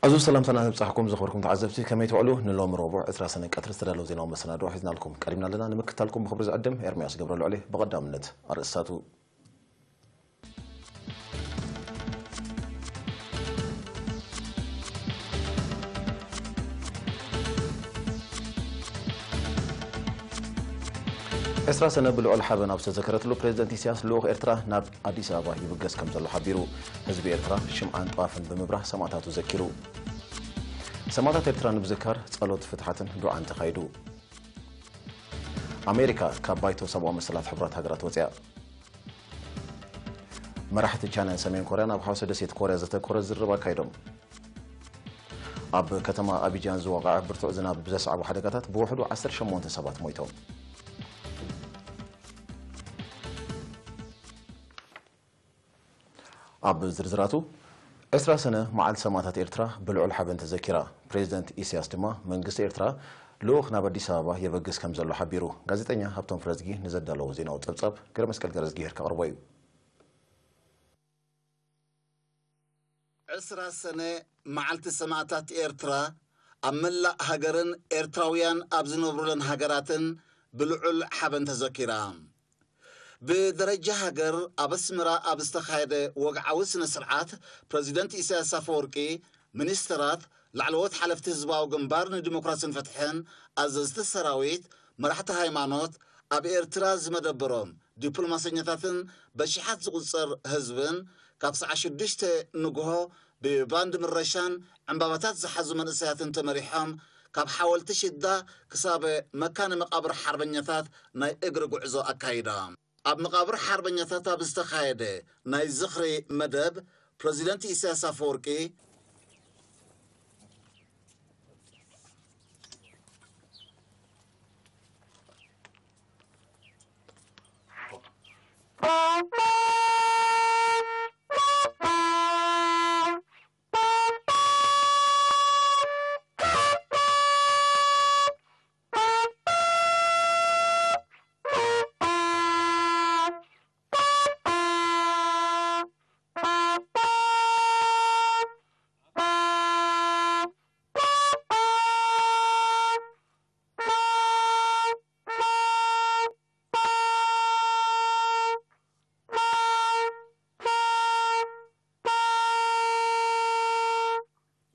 ኣዝዩ ሰላምታና ንብጻሕኩም ዝኸበርኩም ተዓዘብቲ፣ ከመይ ትውዕሉ? ንሎሚ ረቡዕ ዕስራ ሰነ ቀትሪ ዝተዳለወ ዜናዊ መሰናድኦ ሒዝናልኩም ቀሪብና ኣለና። ንምክትታልኩም ብኽብሪ ዝዕድም ኤርምያስ ገብረልዑል እየ። ብቐዳምነት ኣርእስታቱ። ዕስራ ሰነ ብልዑል ሓበን ኣብ ዝተዘከረትሉ፣ ፕሬዝደንት ኢሳያስ ልኡኽ ኤርትራ ናብ ኣዲስ ኣበባ ይብገስ ከም ዘሎ ሓቢሩ። ህዝቢ ኤርትራ ሽምዓን ጧፍን ብምብራህ ሰማእታቱ ዘኪሩ። ሰማእታት ኤርትራ ንምዝካር ጸሎት ፍትሓትን ዱዓን ተኻይዱ። ኣሜሪካ ካብ ባይቶ ሰብኣዊ መሰላት ሕቡራት ሃገራት ወጽያ። መራሕቲ ቻይናን ሰሜን ኮርያን ኣብ ሓውሲ ደሴት ኮርያ ዘተኮረ ዝርርብ ኣካይዶም። ኣብ ከተማ ኣቢጃን ዝወቕዐ ብርቱዕ ዝናብ ብዘስዓቦ ሓደጋታት ብውሕዱ ዓሰርተ ሸሞንተ ሰባት ሞይቶም። ኣብ ዝርዝራቱ፣ ዕስራ ሰነ መዓልቲ ሰማእታት ኤርትራ ብልዑል ሓበን ተዘኪራ። ፕሬዝደንት ኢሳያስ ድማ መንግስቲ ኤርትራ ልኡኽ ናብ ኣዲስ ኣበባ የበግስ ከም ዘሎ ሓቢሩ። ጋዜጠኛ ሃብቶም ፍረዝጊ ንዘዳለዎ ዜናዊ ጸብጻብ ገረመስቀል ገረዝጊሄር ከቕርቦ እዩ። ዕስራ ሰነ መዓልቲ ሰማእታት ኤርትራ ኣብ መላእ ሃገርን ኤርትራውያን ኣብ ዝነብሩለን ሃገራትን ብልዑል ሓበን ተዘኪራ። ብደረጃ ሃገር ኣብ ኣስመራ ኣብ ዝተኻየደ ወግዓዊ ስነ ስርዓት፣ ፕረዚደንት ኢሳያስ ኣፈወርቂ፣ ሚኒስተራት፣ ላዕለዎት ሓለፍቲ ህዝባዊ ግንባር ንዲሞክራስን ፍትሕን፣ ኣዘዝቲ ሰራዊት፣ መራሕቲ ሃይማኖት፣ ኣብ ኤርትራ ዝመደበሮም ዲፕሎማሰኛታትን በሽሓት ዝቑጸር ህዝብን፣ ካብ ሰዓት ሽዱሽተ ንግሆ ብባንድ ምረሻን ዕምባባታት ዝሓዙ መንእሰያትን ተመሪሖም፣ ካብ ሓወልቲ ሽዳ ክሳብ መካነ መቓብር ሓርበኛታት ናይ እግሪ ጉዕዞ ኣካይዳ። ኣብ መቓብር ሓርበኛታት ኣብ ዝተኻየደ ናይ ዝኽሪ መደብ፣ ፕረዚደንት ኢሳያስ ኣፈወርቂ፣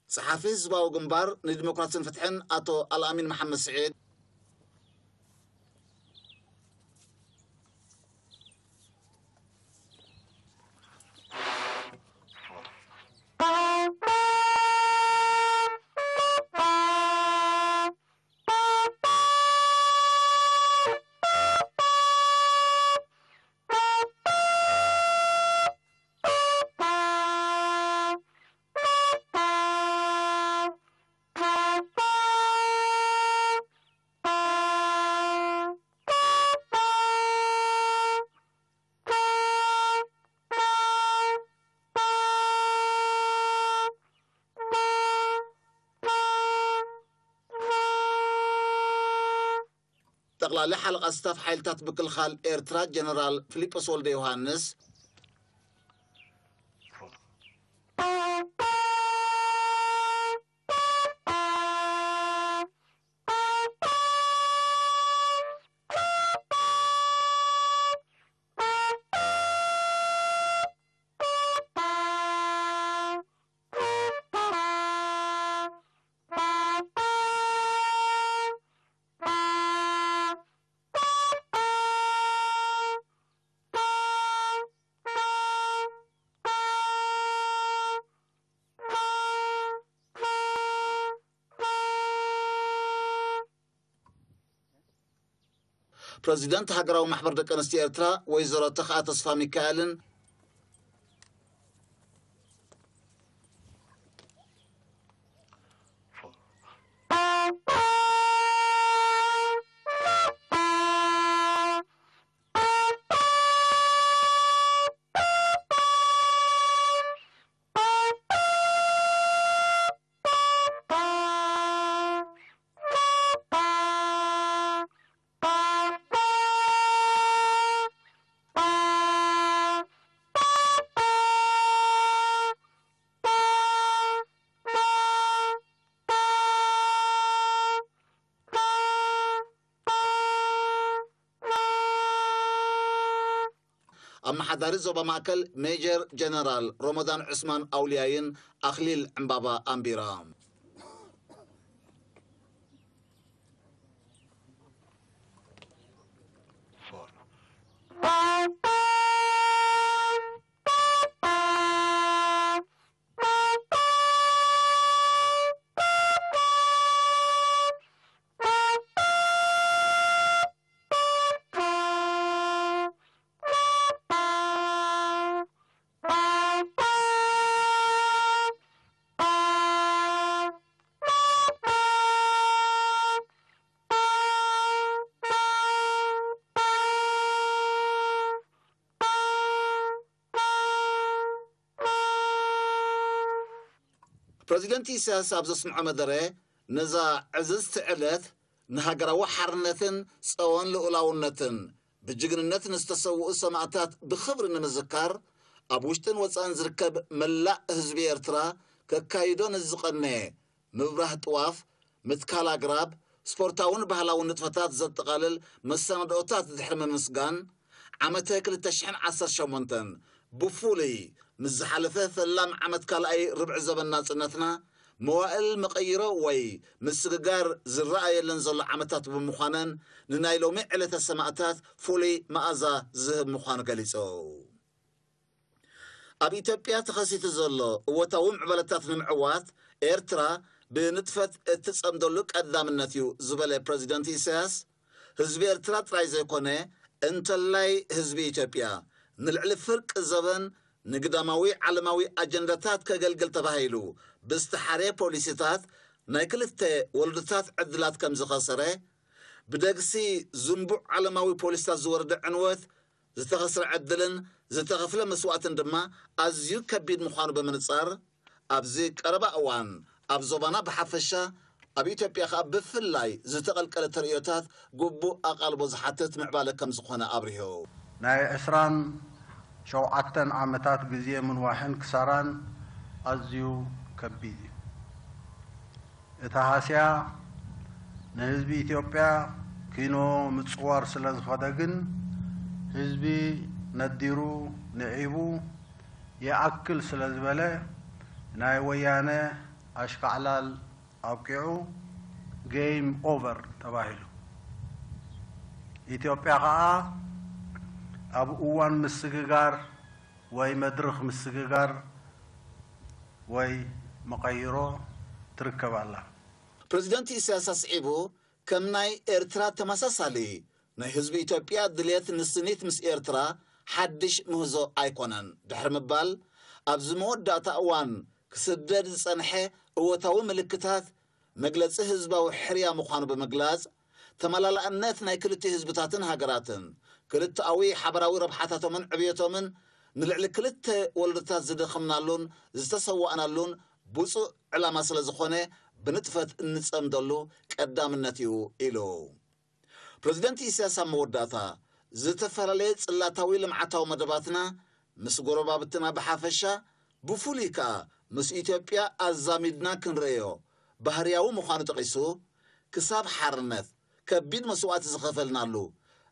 ጸሓፊ ህዝባዊ ግንባር ንዲሞክራስን ፍትሕን ኣቶ ኣልኣሚን መሓመድ ስዒድ፣ ጠቕላሊ ሓለቓ ስታፍ ሓይልታት ምክልኻል ኤርትራ ጀነራል ፊሊጶስ ወልደ ዮሃንስ፣ ፕረዚደንት ሃገራዊ ማሕበር ደቂ ኣንስትዮ ኤርትራ ወይዘሮ ተኽኣ ተስፋ ሚካኤልን፣ ኣመሓዳሪ ዞባ ማእከል ሜጀር ጀነራል ሮሞዳን ዑስማን ኣውልያይን ኣኽሊል ዕምባባ ኣንቢራ። ፕረዚደንት ኢሳያስ ኣብ ዘስምዖ መደረ፣ ነዛ ዕዝዝቲ ዕለት ንሃገራዊ ሓርነትን ጸወን ልኡላውነትን ብጅግንነት ንዝተሰውኡ ሰማእታት ብኽብሪ ንምዝካር፣ ኣብ ውሽጥን ወጻእን ዝርከብ መላእ ህዝቢ ኤርትራ ከካይዶ ንዝቐነየ ምብራህ ጥዋፍ፣ ምትካል ኣግራብ፣ ስፖርታውን ባህላውን ንጥፈታት ዘጠቓልል መሰናድኦታት ድሕሪ ምምስጋን፣ ዓመተ ክልተ ሽሕን ዓሰርተ ሸሞንተን ብፍሉይ ምስ ዝሓለፈ ፈላም ዓመት ካልኣይ ርብዒ ዘበን ናጽነትና፣ መዋእል መቐይሮ ወይ ምስግጋር ዝረኣየለን ዘሎ ዓመታት ብምዃነን፣ ንናይ ሎሚ ዕለተ ሰማእታት ፍሉይ መኣዛ ዝህብ ምዃኑ ገሊጹ። ኣብ ኢትዮጵያ ተኸሲቱ ዘሎ እወታዊ ምዕባለታት ንምዕዋት ኤርትራ ብንጥፈት እትጸምደሉ ቀዳምነት እዩ ዝበለ ፕረዚደንት ኢሳያስ፣ ህዝቢ ኤርትራ ጥራይ ዘይኮነ፣ እንተላይ ህዝቢ ኢትዮጵያ ንልዕሊ ፍርቂ ዘበን ንግዳማዊ ዓለማዊ ኣጀንዳታት ከገልግል ተባሂሉ ብዝተሓርየ ፖሊሲታት ናይ ክልተ ወለዶታት ዕድላት ከም ዝኸሰረ፣ ብደግሲ ዝንቡዕ ዓለማዊ ፖሊሲታት ዝወረደ ዕንወት ዝተኸስረ ዕድልን ዝተኸፍለ መስዋእትን ድማ ኣዝዩ ከቢድ ምዃኑ ብምንጻር፣ ኣብዚ ቀረባ እዋን ኣብ ዞባና ብሓፈሻ፣ ኣብ ኢትዮጵያ ከኣ ብፍላይ ዝተቐልቀለ ተርእዮታት ግቡእ ኣቓልቦ ዝሓትት ምዕባለ ከም ዝኾነ ኣብሪሁ። ናይ ዕስራን ሸውዓተን ዓመታት ግዜ ምንዋሕን ክሳራን ኣዝዩ ከቢድ እዩ። እቲ ሃስያ ንህዝቢ ኢትዮጵያ ኪኖ ምጽዋር ስለ ዝኸደ ግን፣ ህዝቢ ነዲሩ ንዒቡ ይኣክል ስለ ዝበለ፣ ናይ ወያነ ኣሽካዕላል ኣብቂዑ፣ ጌም ኦቨር ተባሂሉ። ኢትዮጵያ ኸኣ ኣብ እዋን ምስግጋር ወይ መድርኽ ምስግጋር ወይ መቐይሮ ትርከብ ኣላ። ፕረዚደንት ኢሳያስ ኣስዒቡ፣ ከም ናይ ኤርትራ ተመሳሳሊ ናይ ህዝቢ ኢትዮጵያ ድልየት ንስኒት ምስ ኤርትራ ሓድሽ ምህዞ ኣይኮነን ድሕሪ ምባል፣ ኣብዚ መወዳእታ እዋን ክስደድ ዝጸንሐ እወታዊ ምልክታት መግለጺ ህዝባዊ ሕርያ ምዃኑ ብምግላጽ፣ ተመላላእነት ናይ ክልቲኡ ህዝብታትን ሃገራትን፣ ክልተኣዊ ሓበራዊ ረብሓታቶምን ዕብየቶምን ንልዕሊ ክልተ ወለዶታት ዝደኸምናሉን ዝተሰዋእናሉን ብፁዕ ዕላማ ስለ ዝኾነ፣ ብንጥፈት እንጸምደሉ ቀዳምነት እዩ ኢሉ። ፕረዚደንት ኢሳያስ ኣብ መወዳእታ፣ ዝተፈላለየ ጽላታዊ ልምዓታዊ መደባትና ምስ ጎረባብትና ብሓፈሻ፣ ብፍሉይ ከኣ ምስ ኢትዮጵያ ኣዛሚድና ክንርእዮ ባህርያዊ ምዃኑ ጠቒሱ፣ ክሳብ ሓርነት ከቢድ መስዋእቲ ዝኸፈልናሉ፣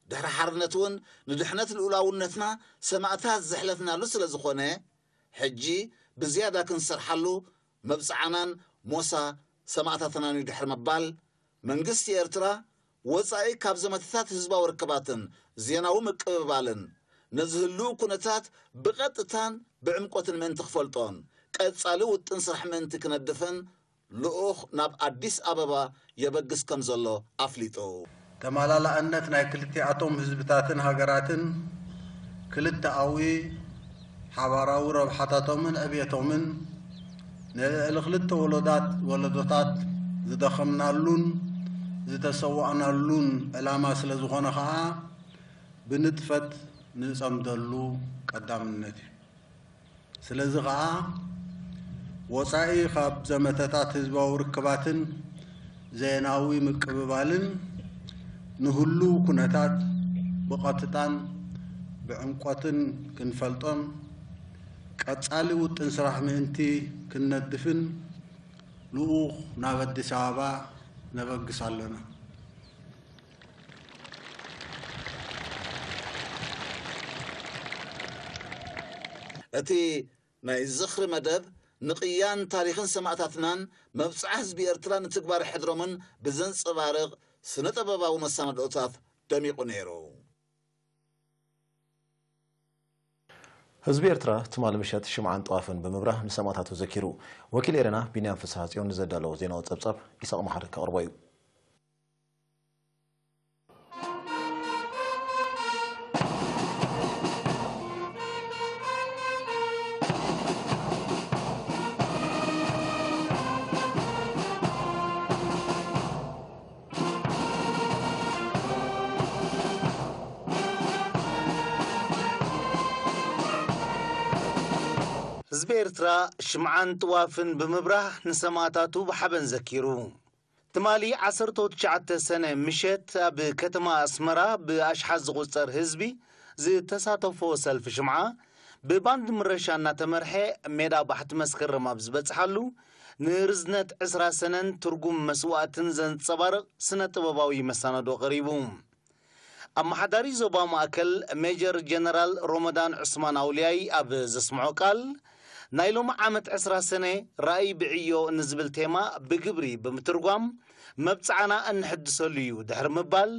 ድሕሪ ሓርነት እውን ንድሕነት ልኡላውነትና ሰማእታት ዘሕለፍናሉ ስለ ዝኾነ፣ ሕጂ ብዝያዳ ክንሰርሓሉ መብጽዓናን ሞሳ ሰማእታትናን እዩ ድሕሪ ምባል፣ መንግስቲ ኤርትራ ወጻኢ ካብ ዘመተታት ህዝባዊ ርክባትን ዜናዊ ምቅብባልን፣ ነዚ ህሉው ኩነታት ብቐጥታን ብዕምቆትን ምእንቲ ክፈልጦን፣ ቀጻሊ ውጥን ስራሕ ምእንቲ ክነድፍን፣ ልኡኽ ናብ ኣዲስ ኣበባ የበግስ ከም ዘሎ ኣፍሊጡ። ተመላላእነት ናይ ክልቲኣቶም ህዝብታትን ሃገራትን ክልተኣዊ ሓባራዊ ረብሓታቶምን ዕብየቶምን ንልዕሊ ክልተ ወለዳት-፣ ወለዶታት ዝደኸምናሉን ዝተሰዋእናሉን ዕላማ ስለ ዝኾነ ኸኣ ብንጥፈት ንጸምደሉ ቀዳምነት እዩ። ስለዚ ኸኣ፣ ወጻኢ ካብ ዘመተታት ህዝባዊ ርክባትን ዜናዊ ምቅብባልን፣ ንህሉው ኩነታት ብቐጥታን ብዕምቆትን ክንፈልጦን፣ ቀጻሊ ውጥን ስራሕ ምእንቲ ክንነድፍን፣ ልኡኽ ናብ ኣዲስ ኣበባ ነበግስ ኣለና። እቲ ናይ ዝኽሪ መደብ ንቕያን ታሪኽን ሰማእታትናን መብጽዓ ህዝቢ ኤርትራ ንትግባረ ሕድሮምን ብዘንጸባርቕ ስነ ጥበባዊ መሰናድኦታት ደሚቑ ነይሩ። ህዝቢ ኤርትራ ትማሊ ምሸት ሽምዓን ጥዋፍን ብምብራህ ንሰማእታቱ ዘኪሩ። ወኪል ኤረና ቢንያም ፍስሃ ጽዮን ንዘዳለዎ ዜናዊ ጸብጻብ ኢሳቕ መሓሪ ከቕርቦ እዩ። ህዝቢ ኤርትራ ሽምዓን ጥዋፍን ብምብራህ ንሰማእታቱ ብሓበን ዘኪሩ። ትማሊ ዓሰርተ ትሽዓተ ሰነ ምሸት ኣብ ከተማ ኣስመራ ብኣሽሓት ዝቑጸር ህዝቢ ዝተሳተፎ ሰልፊ ሽምዓ ብባንድ ምረሻ እናተመርሐ ሜዳ ባሕቲ መስከረም ኣብ ዝበጽሓሉ ንርዝነት ዕስራ ሰነን ትርጉም መስዋእትን ዘንጸባርቕ ስነ ጥበባዊ መሰናዶ ቀሪቡ። ኣመሓዳሪ ዞባ ማእከል ሜጀር ጀነራል ሮመዳን ዑስማን ኣውልያይ ኣብ ዘስምዖ ቃል፣ ናይ ሎሚ ዓመት ዕስራ ሰነ ራእይ ብዕዮ ንዝብል ቴማ ብግብሪ ብምትርጓም መብጽዓና እንሕድሰሉ እዩ ድሕሪ ምባል፣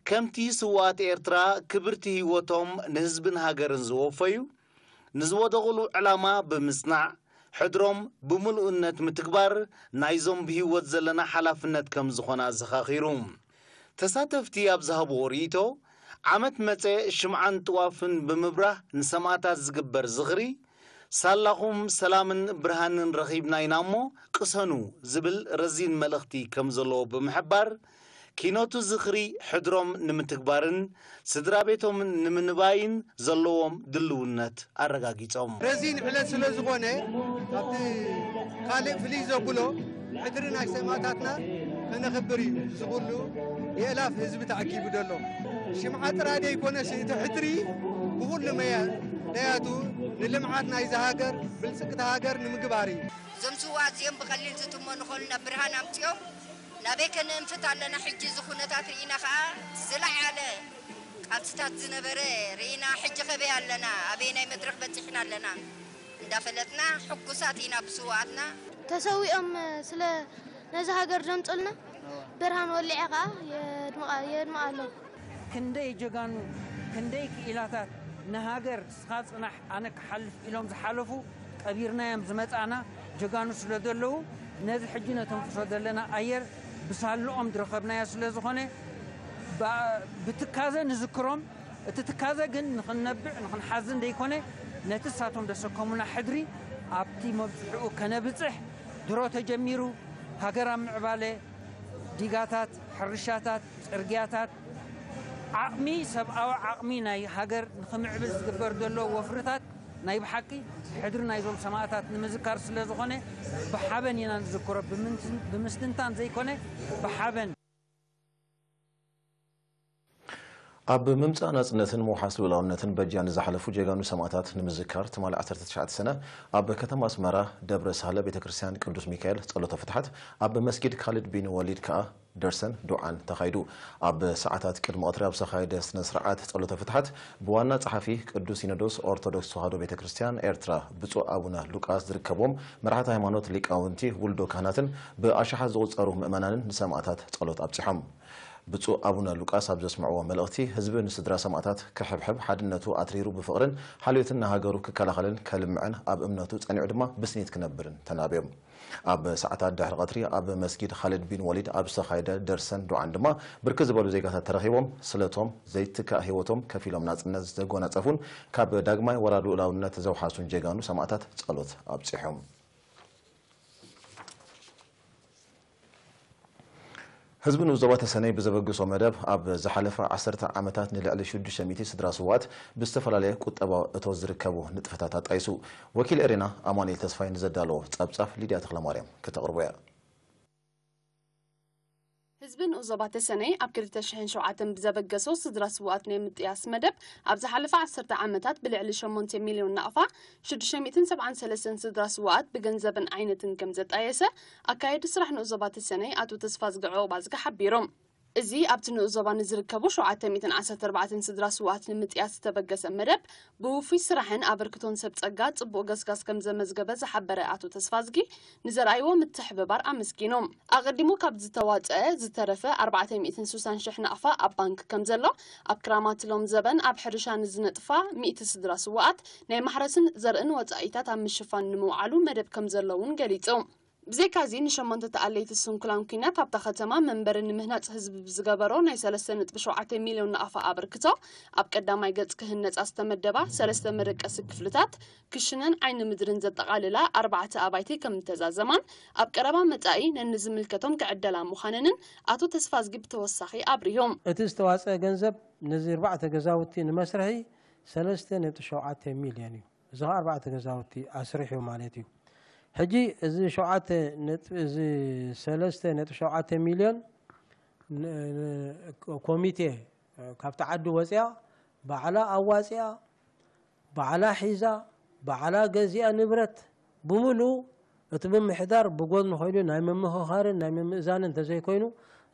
ከምቲ ስውኣት ኤርትራ ክብርቲ ህይወቶም ንህዝብን ሃገርን ዝወፈዩ፣ ንዝወደቑሉ ዕላማ ብምጽናዕ፣ ሕድሮም ብምሉእነት ምትግባር ናይዞም ብህይወት ዘለና ሓላፍነት ከም ዝኾነ ኣዘኻኺሩ። ተሳተፍቲ ኣብ ዝሃብዎ ርእይቶ፣ ዓመት መጸ ሽምዓን ጥዋፍን ብምብራህ ንሰማእታት ዝግበር ዝኽሪ፣ ሳላኹም ሰላምን ብርሃንን ረኺብና ኢና እሞ ቅሰኑ ዝብል ረዚን መልእኽቲ ከም ዘለዎ ብምሕባር፣ ኪኖቱ ዝኽሪ ሕድሮም ንምትግባርን ስድራ ቤቶም ንምንባይን ዘለዎም ድልውነት ኣረጋጊጾም። ረዚን ዕለት ስለ ዝኾነ፣ ካብቲ ካልእ ፍልይ ዘብሎ ሕድሪ ናይ ሰማእታትና ከነኽብር እዩ። እዚ ኩሉ የእላፍ ህዝቢ ተኣኪቡ ዘሎ። ሽምዓ ጥራይ ደይኮነስ፣ እቲ ሕድሪ ብኹሉ መያ-፣ መያቱ ንልምዓት ናይዚ ሃገር፣ ብልጽግቲ ሃገር ንምግባር እዩ። እዞም ስውኣት እዚኦም ብቐሊል ዝጥመኑ ኮኑ ናብ ብርሃን ኣምጺኦም ናበይ ከነንፍት ኣለና? ሕጂ እዚ ኩነታት ርኢና ከኣ ዝለዓለ ቃልስታት ዝነበረ ርኢና፣ ሕጂ ከበይ ኣለና? ኣበየናይ መድረኽ በጺሕና ኣለና? እንዳፈለጥና ሕጉሳት ኢና ብስውኣትና። ተሰዊኦም ስለ ነዚ ሃገር ዘምጹልና ብርሃን ወሊዐ ከኣ የድምቓ-፣ የድምቓ ኣለዉ። ክንደይ ጀጋኑ፣ ክንደይ ክኢላታት ንሃገር ንስኻ ጽናሕ ኣነ ክሓልፍ ኢሎም ዝሓለፉ ቀቢርናዮም ዝመጻና ጀጋኑ ስለ ዘለዉ፣ ነዚ ሕጂ ነተንፍሶ ዘለና ኣየር ብሳልኦም ዝረኸብናዮ ስለ ዝኾነ፣ ባ-፣ ብትካዘ ንዝክሮም። እቲ ትካዘ ግን ንኽንነብዕ፣ ንኽንሓዝን ዘይኮነ፣ ነቲ እሳቶም ዘሰከሙና ሕድሪ ኣብቲ መብጽሕኡ ከነብጽሕ ድሮ ተጀሚሩ። ሃገር ኣብ ምዕባለ፣ ዲጋታት፣ ሕርሻታት፣ ጽርግያታት፣ ዓቕሚ፣ ሰብኣዊ ዓቕሚ ናይ ሃገር ንኽምዕብል ዝግበር ዘሎ ወፍርታት ናይ ብሓቂ ሕድሪ ናይዞም ሰማእታት ንምዝካር ስለ ዝኾነ፣ ብሓበን ኢና ንዝክሮ። ብምንትን-፣ ብምስትንታን ዘይኮነ፣ ብሓበን። ኣብ ምምጻእ ናጽነትን ምውሓስ ልኡላውነትን በጃ ንዝሓለፉ ጀጋኑ ሰማእታት ንምዝካር፣ ትማሊ ዓሰርተ ትሽዓተ ሰነ ኣብ ከተማ ኣስመራ ደብረ ሳህለ ቤተ ክርስቲያን ቅዱስ ሚካኤል ጸሎተ ፍትሓት፣ ኣብ መስጊድ ካሊድ ቢን ወሊድ ከኣ ደርሰን ዱዓን ተኻይዱ። ኣብ ሰዓታት ቅድሚ ቀትሪ ኣብ ዝተኻየደ ስነ ስርዓት ጸሎተ ፍትሓት፣ ብዋና ጸሓፊ ቅዱስ ሲኖዶስ ኦርቶዶክስ ተዋህዶ ቤተ ክርስቲያን ኤርትራ ብፁዕ ኣቡነ ሉቃስ ዝርከብዎም መራሕቲ ሃይማኖት፣ ሊቃውንቲ፣ ውልዶ ካህናትን ብኣሽሓት ዝቑጸሩ ምእመናንን ንሰማእታት ጸሎት ኣብጺሖም። ብፁዕ ኣቡነ ሉቃስ ኣብ ዘስምዕዎ መልእኽቲ፣ ህዝቢ ንስድራ ሰማእታት ክሕብሕብ፣ ሓድነቱ ኣትሪሩ ብፍቕርን ሓልዮትን ንሃገሩ ክከላኸልን ከልምዕን ኣብ እምነቱ ጸኒዑ ድማ ብስኒት ክነብርን ተናብዮም። ኣብ ሰዓታት ድሕሪ ቀትሪ ኣብ መስጊድ ኻልድ ቢን ወሊድ ኣብ ዝተኻየደ ደርሰን ዱዓን ድማ ብርክት ዝበሉ ዜጋታት ተረኺቦም ስለቶም ዘይትካእ ህይወቶም ከፊሎም ናጽነት ዘጎናጸፉን ካብ ዳግማይ ወራር ልኡላውነት ዘውሓሱን ጀጋኑ ሰማእታት ጸሎት ኣብጺሖም። ህዝቢ ንኡስ ዞባ ተሰነይ ብዘበግሶ መደብ፣ ኣብ ዝሓለፈ ዓሰርተ ዓመታት ንልዕሊ ሽዱሽተ ሚእቲ ስድራ ስውኣት ብዝተፈላለየ ቁጠባዊ እቶት ዝርከቡ ንጥፈታት ኣጣይሱ። ወኪል ኤሬና ኣማኑኤል ተስፋይ ንዘዳለዎ ጸብጻብ ሊድያ ተኽለማርያም ከተቕርቦ እያ። ህዝቢ ንኡስ ዞባ ተሰነይ ኣብ ክልተ ሽሕን ሸውዓተን ብዘበገሶ ስድራ ስውኣት ናይ ምጥያስ መደብ፣ ኣብ ዝሓለፈ ዓሰርተ ዓመታት ብልዕሊ ሸሞንተ ሚልዮን ናቕፋ ሽዱሽተ ሚእትን ሰብዓን ሰለስተን ስድራ ስውኣት ብገንዘብን ዓይነትን ከም ዘጣየሰ፣ ኣካየዲ ስራሕ ንኡስ ዞባ ተሰነይ ኣቶ ተስፋዝጊ ዑቕባዝጊ ሓቢሮም። እዚ ኣብቲ ንኡስ ዞባ ንዝርከቡ ሸውዓተ ሚእትን ዓሰርተ ኣርባዕተን ስድራ ስውኣት ንምጥያስ ዝተበገሰ መደብ፣ ብውፉይ ስራሕን ኣበርክቶን ሰብ ጸጋ ጽቡቕ ገስጋስ ከም ዘመዝገበ ዝሓበረ ኣቶ ተስፋዝጊ፣ ንዘርኣይዎ ምትሕብባር ኣመስጊኑ። ኣቐዲሙ ካብ ዝተዋጸአ ዝተረፈ ኣርባዕተ ሚእትን ስሳን ሽሕ ናቕፋ ኣብ ባንክ ከም ዘሎ፣ ኣብ ክራማት ሎም ዘበን ኣብ ሕርሻ ንዝነጥፋ ሚእቲ ስድራ ስውኣት ናይ ማሕረስን ዘርእን ወጻኢታት ኣብ ምሽፋን ንምውዓሉ መደብ ከም ዘሎ እውን ገሊጹ። ብዘይካዚ ንሸሞንተ ተኣለይቲ ስንኩላን ኲናት ኣብታ ከተማ መንበሪ ንምህናጽ ህዝቢ ብዝገበሮ ናይ ሰለስተ ነጥቢ ሸውዓተ ሚልዮን ናቕፋ ኣበርክቶ፣ ኣብ ቀዳማይ ገጽ ክህነጻ ዝተመደባ ሰለስተ መደቀሲ ክፍልታት፣ ክሽነን ዓይኒ ምድርን ዘጠቓልላ ኣርባዕተ ኣባይቲ ከም እተዛዘማን ኣብ ቀረባ መጻኢ ነንዝምልከቶም ክዕደላ ምዃነንን ኣቶ ተስፋዝጊ ብተወሳኺ ኣብሪሁ። እቲ ዝተዋጸአ ገንዘብ ነዚ ኣርባዕተ ገዛውቲ ንመስርሒ ሰለስተ ነጥቢ ሸውዓተ ሚልዮን እዩ። እዚ ኸዓ ኣርባዕተ ገዛውቲ ኣስሪሑ ማለት እዩ። ሕጂ እዚ ሸውዓተ ነጥቢ፣ እዚ ሰለስተ ነጥቢ ሸውዓተ ሚልዮን ን-፣ ን-፣ ኮሚቴ ካብቲ ዓዲ ወፂኣ፣ ባዕላ ኣዋፂኣ፣ ባዕላ ሒዛ፣ ባዕላ ገዚኣ ንብረት ብምሉኡ፣ እቲ ምምሕዳር ብጎድኒ ኮይኑ ናይ ምምኽኻርን ናይ ምምእዛንን እንተዘይኮይኑ፣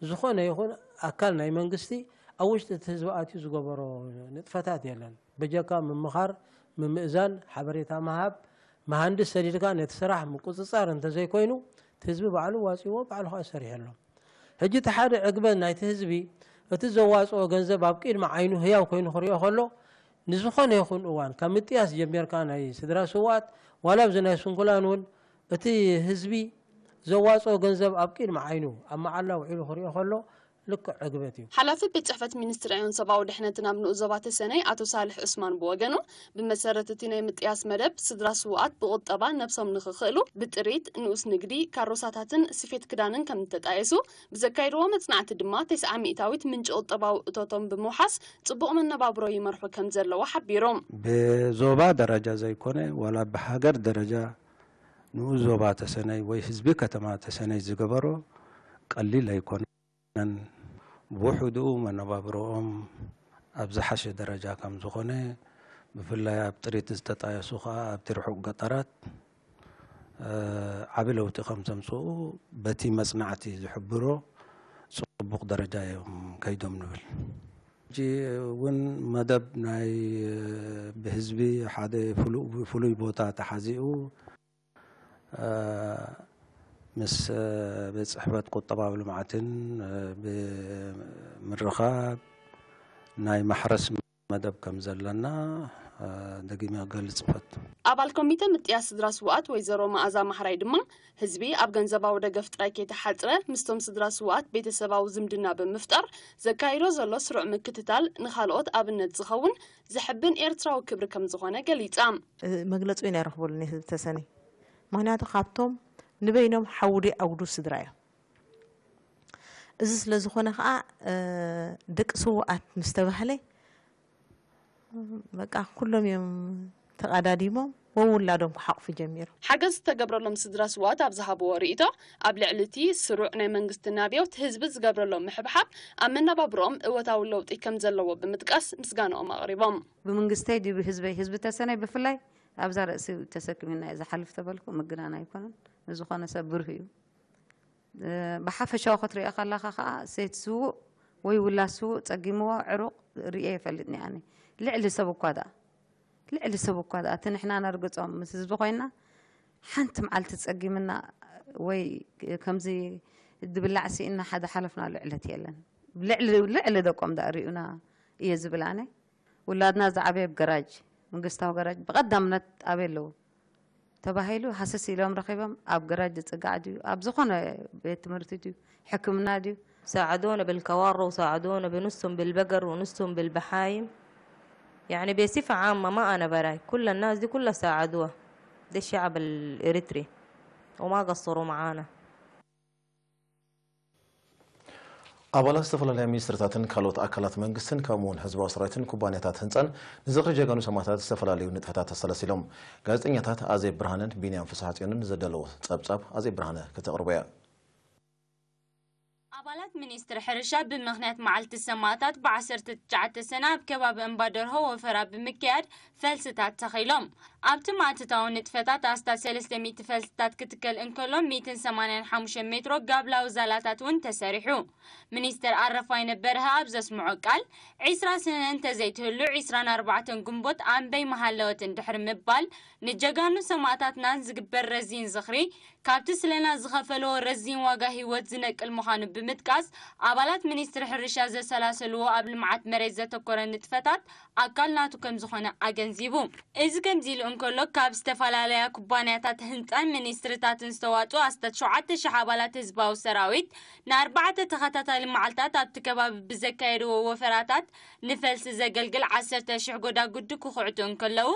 ዝኾነ ይኹን ኣካል ናይ መንግስቲ ኣብ ውሽጢ እቲ ህዝቢ ኣትዩ ዝገበሮ ንጥፈታት የለን። በጀካ ምምኻር፣ ምምእዛን፣ ሓበሬታ ምሃብ፣ መሃንድስ ሰዲድካ ነቲ ስራሕ ምቁጽጻር እንተዘይኮይኑ፣ እቲ ህዝቢ ባዕሉ ዋጺዎ፣ ባዕሉ ኸኣ ሰሪሑ ኣሎ። ሕጂ እቲ ሓደ ዕግበት ናይቲ ህዝቢ፣ እቲ ዘዋጽኦ ገንዘብ ኣብ ቅድሚ ዓይኑ ህያው ኮይኑ ክሪኦ ከሎ፣ ንዝኾነ ይኹን እዋን፣ ካብ ምጥያስ ጀሚርካ ናይ ስድራ ስውኣት፣ ዋላ ኣብዚ ናይ ስንኩላን እውን፣ እቲ ህዝቢ ዘዋጽኦ ገንዘብ ኣብ ቅድሚ ዓይኑ፣ ኣብ መዓላ ውዒሉ ክሪኦ ከሎ፣ ልክዕ ዕግበት እዩ። ሓላፊ ቤት ጽሕፈት ሚኒስትሪ ዕዮን ሰብኣዊ ድሕነትን ኣብ ንኡስ ዞባ ተሰነይ ኣቶ ሳልሕ ዑስማን ብወገኑ፣ ብመሰረት እቲ ናይ ምጥያስ መደብ፣ ስድራ ስውኣት ብቁጠባ ነብሶም ንኽኽእሉ ብጥሪት፣ ንኡስ ንግዲ፣ ካሮሳታትን ስፌት ክዳንን ከም እተጣየሱ፣ ብዘካየድዎ መጽናዕቲ ድማ ተስዓ ሚእታዊት ምንጪ ቁጠባዊ እቶቶም ብምውሓስ ጽቡቕ መነባብሮ ይመርሑ ከም ዘለዉ ሓቢሮም። ብዞባ ደረጃ ዘይኮነ ዋላ ብሃገር ደረጃ ንኡስ ዞባ ተሰነይ ወይ ህዝቢ ከተማ ተሰነይ ዝገበሮ ቀሊል ኣይኮነን። ብውሑድኡ መነባብሮኦም ኣብ ዝሓሸ ደረጃ ከም ዝኾነ፣ ብፍላይ ኣብ ጥሪት ዝተጣየሱ ከኣ ኣብቲ ርሑቕ ገጠራት፣ እ፣ ዓቢ ለውጢ ከም ዘምጽኡ በቲ መጽናዕቲ ዝሕብሮ ጽቡቕ ደረጃ እዮም ከይዶም ንብል። ሕጂ እውን መደብ ናይ፣ እ፣ ብህዝቢ ሓደ ፍሉ-፣ ፍሉይ ቦታ ተሓዚኡ፣ እ፣ ምስ፣ እ፣ ቤት ጽሕፈት ቁጠባዊ ልምዓትን፣ እ፣ ብምርኻብ ናይ ማሕረስ መደብ ከም ዘለና፣ እ፣ ደጊመ ክገልጽ እፈቱ። ኣባል ኮሚተ ምጥያስ ስድራ ስውኣት ወይዘሮ መኣዛ ማሕራይ ድማ፣ ህዝቢ ኣብ ገንዘባዊ ደገፍ ጥራይ ከይተሓጽረ፣ ምስቶም ስድራ ስውኣት ቤተሰባዊ ዝምድና ብምፍጣር ዘካይዶ ዘሎ ስሩዕ ምክትታል ንኻልኦት ኣብነት ዝኸውን ዘሕብን ኤርትራዊ ክብሪ ከም ዝኾነ ገሊጻ። እ፣ መግለጺ እውን ኣይረኽበሉን እየ ህዝቢ ተሰነይ። ምኽንያቱ ካብቶም ንበይኖም ሓውዲ ኣውዱ ስድራ እዮም። እዚ ስለ ዝኾነ ኸኣ፣ እ፣ ደቂ ስውኣት ምስ ተባህለ፣ በቃ ኩሎም እዮም ተቐዳዲሞም ወውላዶም ክሓቑፉ ጀሚሮም። ሓገዝ ዝተገብረሎም ስድራ ስውኣት ኣብ ዝሃብዎ ርእይቶ፣ ኣብ ልዕሊ እቲ ስሩዕ ናይ መንግስቲ ናብዮት ህዝቢ ዝገብረሎም ምሕብሓብ ኣብ መነባብሮኦም እወታዊ ለውጢ ከም ዘለዎ ብምጥቃስ ምስጋናኦም ኣቕሪቦም። ብመንግስተይ ድዩ ብህዝበይ? ህዝቢ ተሰነይ ብፍላይ ኣብዛ ርእሲ ተሰኪምና እየ ዝሓልፍ ተበልኩ ምግናን ኣይኮነን። ንዝኾነ ሰብ ብሩህ እዩ። እ፣ ብሓፈሻዊ ክትሪኦ ከለኻ ኸኣ፣ ሴት ስዉእ ወይ ውላድ ስዉእ ጸጊምዎ ዕሩቕ ርእየ ይፈልጥኒ ኣነ። ልዕሊ ሰብ እኳ ደኣ፣ ልዕሊ ሰብ እኳ ደኣ፣ እቲ ንሕና ነርግጾም ምስ ህዝቢ ኮይንና፣ ሓንቲ መዓልቲ ጸጊምና ወይ ከምዚ ድብላዕ ስኢንና ሓደ ሓለፍናሉ ዕለት የለን። ልዕሊ፣ ልዕሊ ደቆም ደኣ ርእዩና እየ ዝብል ኣነ። ውላድና ዝዓበየ ኣብ ገራጅ፣ መንግስታዊ ገራጅ ብቐዳምነት ኣበይ ኣለዉ ተባሂሉ ሃሰስ ኢሎም ረኺቦም፣ ኣብ ገራጅ ዝጽጋዕ ድዩ፣ ኣብ ዝኾነ ቤት ትምህርቲ ድዩ፣ ሕክምና ድዩ? ساعدونا بالكوارع وساعدونا بنصهم بالبقر ونصهم بالبهايم. يعني بصفة عامة، ما أنا براي، كل الناس دي كلها ساعدوها. ده الشعب الإريتري وما قصروا معانا. ኣባላት ዝተፈላለያ ሚኒስትርታትን ካልኦት ኣካላት መንግስትን ከምኡውን ህዝባዊ ሰራዊትን ኩባንያታት ህንጻን ንዝኽሪ ጀጋኑ ሰማእታት ዝተፈላለዩ ንጥፈታት ኣሰላሲሎም። ጋዜጠኛታት ኣዜብ ብርሃንን ቢንያም ፍስሓጽዮንን ዘዳለዎ ጸብጻብ ኣዜብ ብርሃነ ከተቕርቦ እያ። ኣባላት ሚኒስትሪ ሕርሻ ብምኽንያት መዓልቲ ሰማእታት ብዓሰርተ ትሽዓተ ሰነ ኣብ ከባቢ እምባ ደርሆ ወፈራ ብምክያድ ፈልስታት ተኺሎም። ኣብቲ ማእተታዊ ንጥፈታት ኣስታት ሰለስተ ሚእቲ ፈልስታት ክትከል እንከሎ፣ ሚእትን ሰማንያን ሓሙሽተን ሜትሮ ጋብላዊ ዛላታት እውን ተሰሪሑ። ሚኒስተር ኣረፋይነ በርሀ ኣብ ዘስምዖ ቃል፣ ዒስራ ሰነ እንተዘይትህሉ፣ ዒስራን ኣርባዕተን ግንቦት ኣንበይ መሃለወትን ድሕሪ ምባል፣ ንጀጋኑ ሰማእታትናን ዝግበር ረዚን ዝኽሪ፣ ካብቲ ስለና ዝኸፈለዎ ረዚን ዋጋ ህይወት ዝነቅል ምዃኑ ብምጥቃስ፣ ኣባላት ሚኒስትሪ ሕርሻ ዘሰላሰልዎ ኣብ ልምዓት መሬት ዘተኮረ ንጥፈታት ኣካል ናቱ ከም ዝኾነ ኣገንዚቡ። እዚ ከምዚ ኢሉ እንከሎ፣ ካብ ዝተፈላለያ ኩባንያታት ህንጻን ሚኒስትሪታትን ዝተዋጽኡ ኣስታት ሸውዓተ ሽሕ ኣባላት ህዝባዊ ሰራዊት ንኣርባዕተ ተኸታታሊ መዓልታት ኣብቲ ከባቢ ብዘካየድዎ ወፈራታት ንፈልሲ ዘገልግል ዓሰርተ ሽሕ ጎዳጉዲ ክኹዕቱ እንከለዉ፣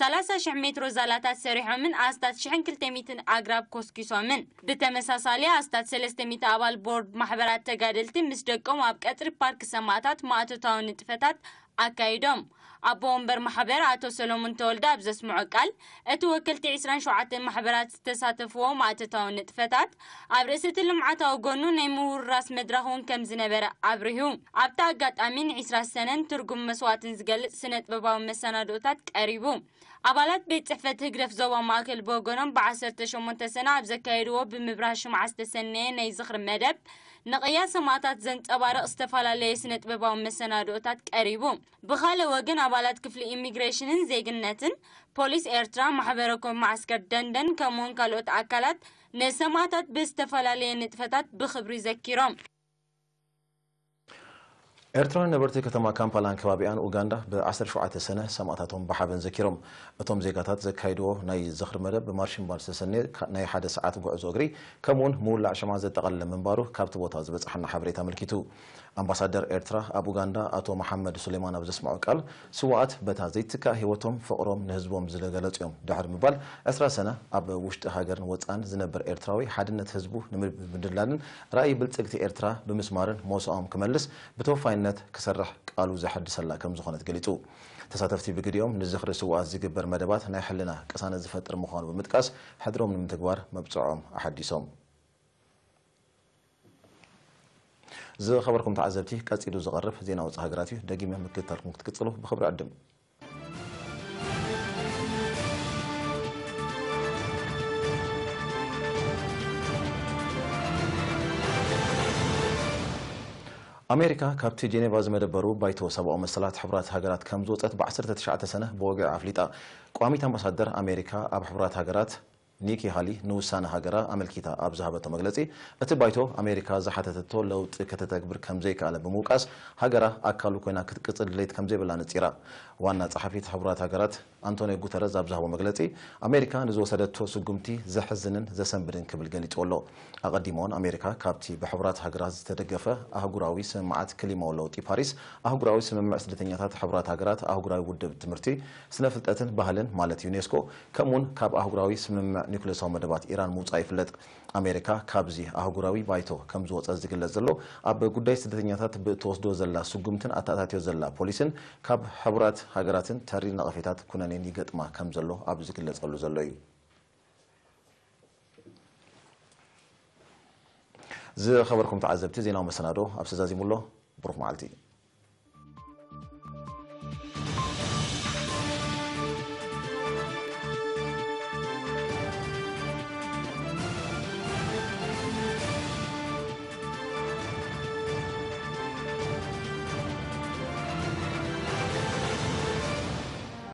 ሰላሳ ሽሕ ሜትሮ ዛላታት ሰሪሖምን ኣስታት ሽሕን ክልተ ሚእትን ኣግራብ ኮስኪሶምን። ብተመሳሳሊ ኣስታት ሰለስተ ሚእቲ ኣባል ቦርድ ማሕበራት ተጋደልቲ ምስ ደቆም ኣብ ቀጽሪ ፓርክ ሰማእታት ማእቶታዊ ንጥፈታት ኣካይዶም። ኣቦ ወንበር ማሕበር ኣቶ ሰሎሞን ተወልደ ኣብ ዘስምዖ ቃል፣ እቲ ወከልቲ ዒስራን ሸውዓተን ማሕበራት ዝተሳተፍዎ ማእቶታዊ ንጥፈታት ኣብ ርእሲ እቲ ልምዓታዊ ጎኑ ናይ ምውርራስ መድረኽ እውን ከም ዝነበረ ኣብሪሁ። ኣብቲ ኣጋጣሚ ንዒስራ ሰነን ትርጉም መስዋእትን ዝገልጽ ስነ ጥበባዊ መሰናድኦታት ቀሪቡ። ኣባላት ቤት ጽሕፈት ህግደፍ ዞባ ማእከል ብወገኖም ብዓሰርተ ሸሞንተ ሰነ ኣብ ዘካየድዎ ብምብራህ ሽምዓ ዝተሰነየ ናይ ዝኽሪ መደብ፣ ንቕያ ሰማእታት ዘንጸባርቕ ዝተፈላለየ ስነ ጥበባዊ መሰናድኦታት ቀሪቡ። ብኻልእ ወገን ኣባላት ክፍሊ ኢሚግሬሽንን ዜግነትን፣ ፖሊስ ኤርትራ፣ ማሕበረ ኮም መዓስከር ደንደን ከምኡውን ካልኦት ኣካላት ንሰማእታት ብዝተፈላለየ ንጥፈታት ብኽብሪ ዘኪሮም። ኤርትራውያን ነበርቲ ከተማ ካምፓላን ከባቢኣን ኡጋንዳ ብ ዓሰርተ ሸውዓተ ሰነ ሰማእታቶም ብሓበን ዘኪሮም። እቶም ዜጋታት ዘካይድዎ ናይ ዝኽሪ መደብ ብማርሽን ባንድ ዝተሰነየ ካ-፣ ናይ ሓደ ሰዓት ጉዕዞ እግሪ፣ ከምኡውን ምውላዕ ሸማ ዘጠቓለለ ምንባሩ ካብቲ ቦታ ዝበጽሓና ሓበሬታ ኣመልኪቱ። ኣምባሳደር ኤርትራ ኣብ ኡጋንዳ ኣቶ መሓመድ ሱሌማን ኣብ ዘስምዖ ቃል፣ ስውኣት በታ ዘይትካእ ህይወቶም ፍቕሮም ንህዝቦም ዝለገለጹ እዮም ድሕሪ ምባል፣ ዕስራ ሰነ ኣብ ውሽጢ ሃገርን ወጻእን ዝነብር ኤርትራዊ ሓድነት ህዝቡ ንምድላልን ራእይ ብልጽግቲ ኤርትራ ብምስማርን ሞስኦም ክመልስ ብተወፋይነት ክሰርሕ ቃሉ ዘሐድሰላ ከም ዝኾነት ገሊጹ። ተሳተፍቲ ብግዲኦም ንዝኽሪ ስውኣት ዝግበር መደባት ናይ ሕልና ቅሳነት ዝፈጥር ምዃኑ ብምጥቃስ፣ ሕድሮም ንምትግባር መብጽዖም ኣሐዲሶም። ዝኸበርኩም ተዓዘብቲ፣ ቀጺሉ ዝቐርብ ዜና ወጻኢ ሃገራት እዩ። ደጊመ ምክትታልኩም ክትቅጽሉ ብኽብሪ ዕድም። ኣሜሪካ ካብቲ ጄኔቫ ዝመደበሩ ባይቶ ሰብኣዊ መሰላት ሕቡራት ሃገራት ከም ዝወጸት ብ ዓሰርተ ትሽዓተ ሰነ ብወግዒ ኣፍሊጣ። ቋሚት ኣምባሳደር ኣሜሪካ ኣብ ሕቡራት ሃገራት ኒኪ ሃሊ ንውሳነ ሃገራ ኣመልኪታ ኣብ ዝሃበቶ መግለጺ፣ እቲ ባይቶ ኣሜሪካ ዝሓተተቶ ለውጢ ከተተግብር ከም ዘይከኣለ ብምውቃስ፣ ሃገራ ኣካሉ ኮይና ክትቅጽል ድሌት ከም ዘይብላ ነጺራ። ዋና ጸሓፊት ሕቡራት ሃገራት ኣንቶኒዮ ጉተረዝ ኣብ ዝሃቦ መግለጺ፣ ኣሜሪካ ንዝወሰደቶ ስጉምቲ ዘሕዝንን ዘሰንብድን ክብል ገሊጽዎ ኣሎ። ኣቐዲሙ እውን ኣሜሪካ ካብቲ ብሕቡራት ሃገራት ዝተደገፈ ኣህጉራዊ ስምምዓት ክሊማዊ ለውጢ ፓሪስ፣ ኣህጉራዊ ስምምዕ ስደተኛታት ሕቡራት ሃገራት፣ ኣህጉራዊ ውድብ ትምህርቲ፣ ስነ ፍልጠትን ባህልን ማለት ዩኔስኮ፣ ከምኡውን ካብ ኣህጉራዊ ስምምዕ ኒውክሌሳዊ መደባት ኢራን ምውጻእ ይፍለጥ። ኣሜሪካ ካብዚ ኣህጉራዊ ባይቶ ከም ዝወጸት ዝግለጽ ዘሎ፣ ኣብ ጉዳይ ስደተኛታት ብእትወስዶ ዘላ ስጉምትን ኣተኣታትዮ ዘላ ፖሊስን ካብ ሕቡራት ሃገራትን ተሪር ነቐፌታት ኩነኔን ይገጥማ ከም ዘሎ ኣብ ዝግለጸሉ ዘሎ እዩ። ዝኸበርኩም ተዓዘብቲ፣ ዜናዊ መሰናዶ ኣብ ተዛዚሙ ኣሎ። ብሩኽ መዓልቲ።